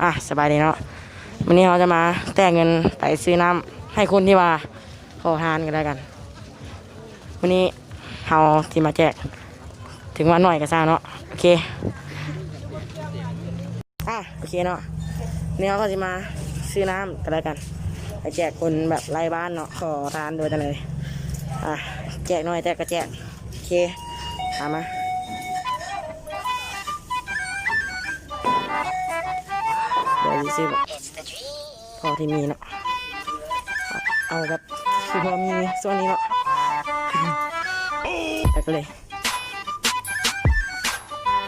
ອ່ະ ສະບາຍດີເນາະ, ມື້ນີ້ເຮົາຈະມາແຈກເງິນໄປຊື້ນ້ຳໃຫ້ຄົນທີ່ວ່າຂໍທານກໍແລ້ວກັນ. ມື້ນີ້ເຮົາຊິມາແຈກ ເຖິງວ່າໜ້ອຍກໍຊ່າງເນາະ. ໂອເຄ ອ່ະ ໂອເຄເນາະ, ນີ້ເຮົາກໍຊິມາຊື້ນ້ຳກໍແລ້ວກັນ ໄປແຈກຄົນແບບໄຮ້ບ້ານເນາະ, ຂໍທານໂດຍຕະເລີຍ. ອ່ະ ແຈກໜ້ອຍແຕ່ກໍແຈກ. ໂອເຄ ຕາມມາ. ດຽວຊິຊື້ແບບພໍທີ່ມີເນາະ, ເອົາແບບທີ່ພໍມີຊ່ວງນີ້ເນາະ. ໄປກັນເລີຍ.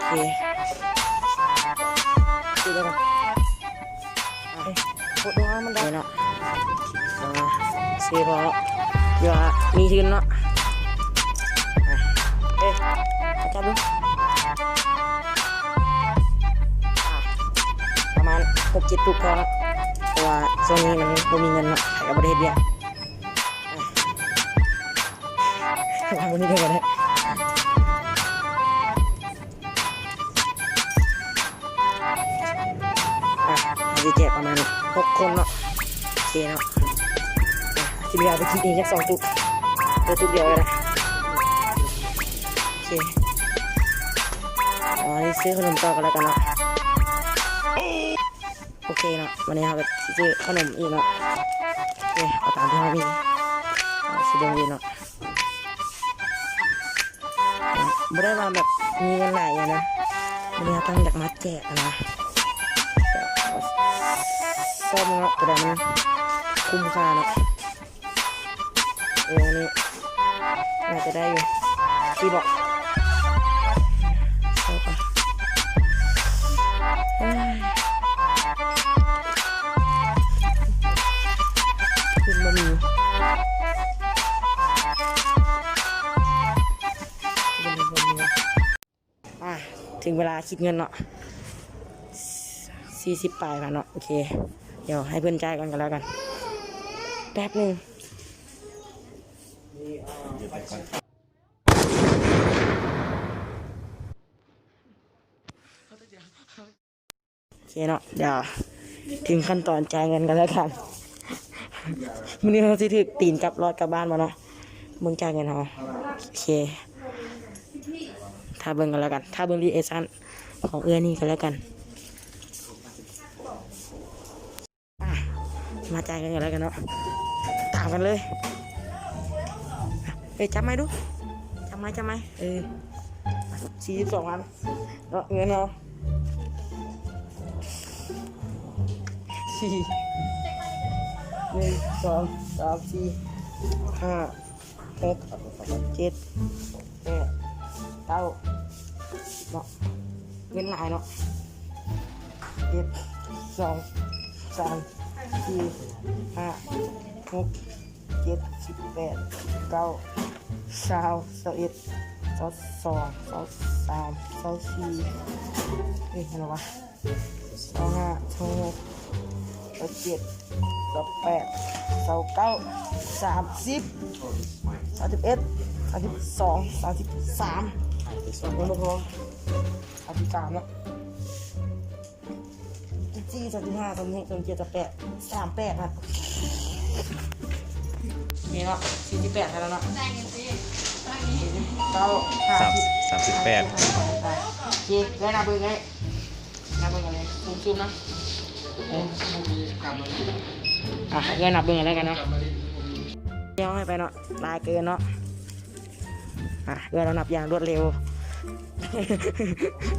ໂອເຄ ຊື້ໄດ້ກ່ອນ. ເອີ ໂຄດວ່າມັນໄດ້ເນາະ, ອ່າ ຊື້ພໍທີ່ວ່າມີທຶນເນາະ. ອ່ະ ເອີ ຈັບດູ ອ່າ ປະມານຫົກເຈັດຕຸກພໍເນາະ, ເພາະວ່າຊ່ວງນີ້ມັນບໍ່ມີເງິນເນາະ, ໃຜກໍບໍ່ໄດ້ເຮັດວຽກ. ອ່ະ ວາງໄວ້ນີ້ກ່ອນກໍໄດ້. ອ່ະ ເຮົາຊິແຈກປະມານຫົກຄົນເນາະ. ໂອເຄເນາະ, ອ່ະ ຊິເຫຼືອໄປກິນເອງຈັກສອງຕຸກ ເອີ ຕຸກດຽວກໍໄດ້. ໂອເຄ ເອົາ ຊື້ຂະໜົມຕໍ່ກັນແລ້ວກັນເນາະ. ໂອເຄເນາະ, ວັນນີ້ເຮົາກໍຊິຊື້ຂະໜົມອີກເນາະ. ໂອເຄ ເອົາຕາມທີ່ເຮົາມີ ເຮົາຊິເບິ່ງຢູ່ເນາະ. ບໍ່ໄດ້ວ່າແບບມີເງິນຫຼາຍຫຍັງນະ, ມື້ນີ້ເຮົາຕັ້ງໃຈຢາກມາແຈກນະ, ສ້ອມເນາະ ໂຕໃດມັນຄຸ້ມຄ່າເນາະ. ເອີ ອັນນີ້ໜ້າຈະໄດ້ຢູ່ ທີ່ບອກ ເອົາໄປ. ຂຶ້ນບໍ່ມີ ອ່ະ ເຖິງເວລາຄິດເງິນເນາະ, ສີ່ສິບປາຍບາດເນາະ. ໂອເຄ ດຽວໃຫ້ເພິ່ນຈ່າຍກ່ອນກໍແລ້ວກັນ ແປັບໜຶ່ງ. ໂອເຄເນາະ, ດຽວເຖິງຂັ້ນຕອນຈ່າຍເງິນກັນແລ້ວກັນ. ມື້ນີ້ເຮົາຊິຖືກຕີນກັບລອດກັບບ້ານບໍ່ເນາະ? ເບິ່ງຈ່າຍເງິນເຮົາ. ໂອເຄ ຖ້າເບິ່ງກັນແລ້ວກັນ, ຖ້າເບິ່ງຣີແອັກຊັນຂອງເອື້ອຍນີ້ກັນແລ້ວກັນ. ອ່ະ ມາຈ່າຍເງິນກັນແລ້ວກັນເນາະ, ຕາມກັນເລີຍ. ເອີ ຈັບໄມ້ດູ ຈັບໄມ້ ຈັບໄມ້. ເອີ ສີ່ສິບສອງພັນເນາະ ເງິນເຮົາ. ສີ່ ໜຶ່ງ ສອງ ສາມ ສີ່ ຫ້າ ຫົກ ເຈັດ ແປດ ເກົ້າ ເນາະ, ເງິນຫຼາຍເນາະ. ເອັດ ສອງ ສາມ ສີ່ ຫ້າ ຫົກ ເຈັດ ສິບແປດ ສິບເກົ້າ ຊາວ ຊາວເອັດ ຊາວສອງ ຊາວສາມ ຊາວສີ່ ເອີ ເທົ່າໃດວະ? ຊາວຫ້າ ຊາວຫົກ ຊາວເຈັດ ຊາວແປດ ຊາວເກົ້າ ສາມສິບ ສາມສິບເອັດ ສາມສິບສອງ ສາມສິບສາມ ຍັງບໍ່ພໍ ສາມສິບສາມເນາະ, ສາມສິບສີ່ ສາມສິບຫ້າ ສາມສິບຫົກ ສາມສິບເຈັດ ສາມສິບແປດ ສາມສິບແປດນະ. ນີ້ເນາະ ສີ່ສິບແປດແລ້ວເນາະ, ເກົ້າ ຫ້າສິບ ສາມສິບແປດ. ໂອເຄ ໄດ້ນັບເບິ່ງໄດ້. ນັບເບິ່ງກັນເລີຍ ຊູມໆ ນະ. ອ່ະ ເອື້ອຍນັບເບິ່ງກັນແລ້ວກັນເນາະ. ດຽວໃຫ້ໄປເນາະ ຫຼາຍເກີນເນາະ. ອ່ະ ເອື້ອຍລາວນັບຢ່າງລວດເລັວ.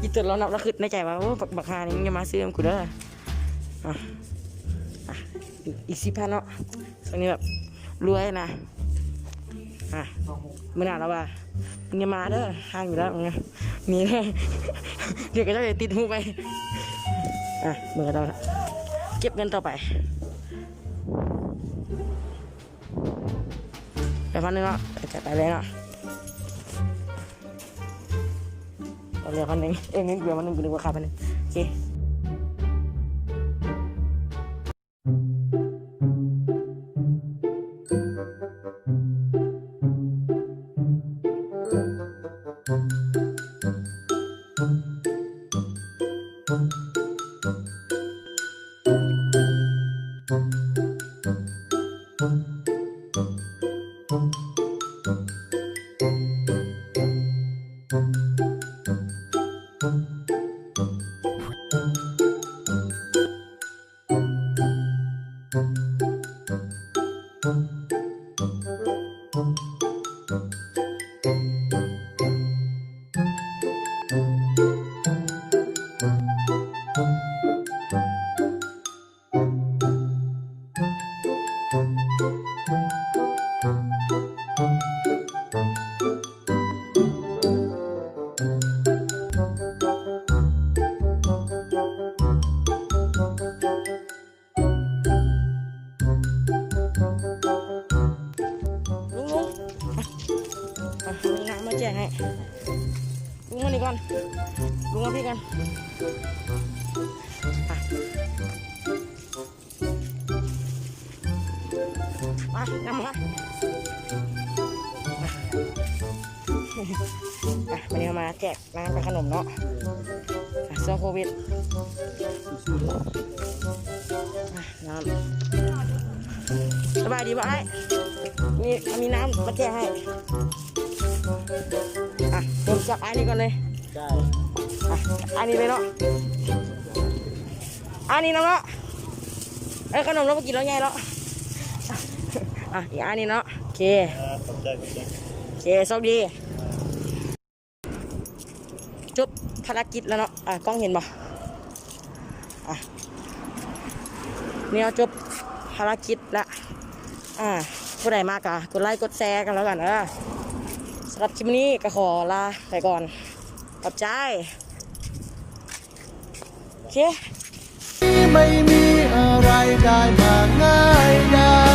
ອີຕົນລາວນັບ ລາວຄິດໃນໃຈວ່າ ໂອ້ ບັກ ບັກຫ່ານີ້ ມຶງຢ່າມາຊື້ນຳກູເດີ. ອ່ະ ອ່ະ ອີກ ອີກສິບພັນເນາະ. ຊ່ວງນີ້ແບບລວຍນະ. ອ່ະ ມື້ໜ້າລາວວ່າ ຢ່າມາເດີ ຫ່າງຢູ່ແລ້ວ ນີ້ ດຽວເຂົາເຈົ້າຈະຕິດຫູໄປ. ອ່ະ ເບິ່ງເຂົາເຈົ້າ ເກັບເງິນຕໍ່ໄປ ໄປພັນໜຶ່ງເນາະ ຈັດໄປເລີຍເນາະ. ເອົາເຫຼືອພັນໜຶ່ງ ເອີ ເງິນເຫຼືອພັນໜຶ່ງ ກູນຶກວ່າຂາຍພັນໜຶ່ງ. ໂອເຄ. ລຸງ ລຸງ ອະ ອະ ມີນ້ຳມາແຈກໃຫ້ ລຸງ ມານີ້ກ່ອນ ລຸງ ມາພີ້ກ່ອນ ອະ ມາ ນຳມາ ອະ ມື້ນີ້ເຮົາມາແຈກ ນ້ຳກັບຂະໜົມເນາະ ອາ ຊ່ວງໂຄວິດ ອາ ນ້ຳ ສະບາຍດີບໍ່ອ້າຍ? ມີ ມີນ້ຳມາແຈກໃຫ້ ອາ ເລີ່ມຈາກອ້າຍນີ້ກ່ອນເລີຍ ໄດ້ ອາ ອ້າຍນີ້ເລີຍເນາະ ອ້າຍນີ້ນຳເນາະ ເອີ ຂະໜົມລາວບໍ່ກິນ ລາວໃຫຍ່ແລ້ວ ອາ ອີກອ້າຍນີ້ເນາະ ໂອເຄ ຂອບໃຈ ຂອບໃຈ ໂອເຄ ໂຊກດີ. ຈົບພາລະກິດແລ້ວເນາະ ອາ ກ້ອງເຫັນບໍ່ ອາ ແນວຈົບພາລະກິດລະ ອາ ຜູ້ໃດມັກກະກົດໄລ້ກົດແຊກັນແລ້ວກັນເດີ ສຳລັບຄລິບນີ້ກະຂໍລາໄປກ່ອນ ຂອບໃຈ ໂອເຄ ไม่มีอะไรได้มาง่ายดา